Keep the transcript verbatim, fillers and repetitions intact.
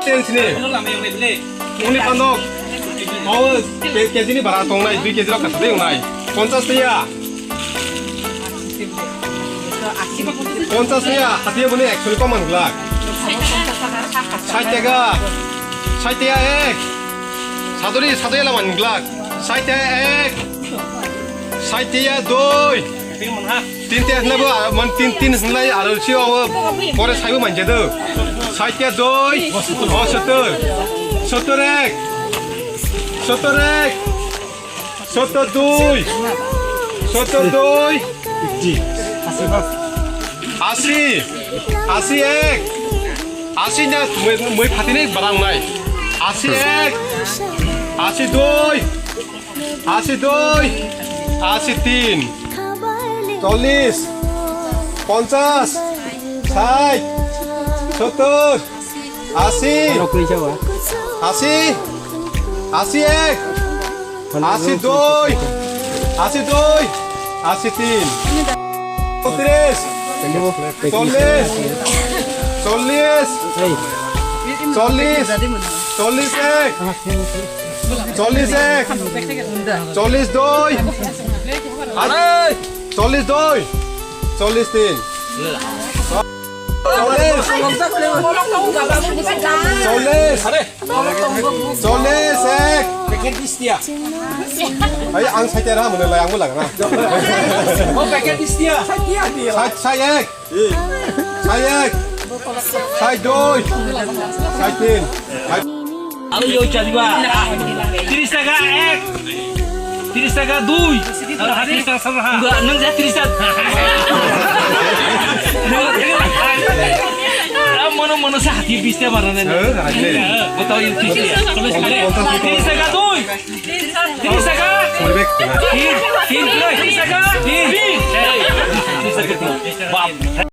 Ten sini. Uni pano. Oh, ke-, kg ni bara tongnai, dui kg rok kasari tongnai. Ponchas tiya. Ponchas tiya, hatiya boni ekso ni kom man glak. Sait tiya ga. Sait tiya ek. Sadori, sadori la man glak. Sait tiya ek. Sait tiya doi. Tin tiya hwnlai bo, ah, man tin, tin hwnlai aro si o pore saibo manja do. Sait tiya doi. O sotor. Sotor ek. Sotor ek. Sotor doi. Sotor doi. Asi. Asi ek. Asi na mui, mui phatini barang nai. Asi ek. Asi doi. Asi doi, asi tin, chollis, ponchas, sait, sottor, asi, asi, asi ek, asi doi, asi doi, asi tin. Chotris, chollis, chollis, chollis ek, chollis ek, chollis doi, chollis doi, chollis tin, chollis, chollis. Chollis ek. Packet bis tiya. Ai, ang sait tiya ra mano lai, ang bo lagna. Oh, packet bis tiya. Sait, sait ek. Sait ek. Sait doi. Sait tin. Sait Alo yo chaliba. Tiris taka ek. Tiris taka dui. Tiris taka sabra ha. Enggak, nang saya tiris taka. Ah, mano, mano sa hati bis tiya barang ni. Eh, hati. Betul ini bis tiya. Tiris taka dui. Tiris taka. Tin, tin, tiris taka. Tin. Tiris taka tin. Bap.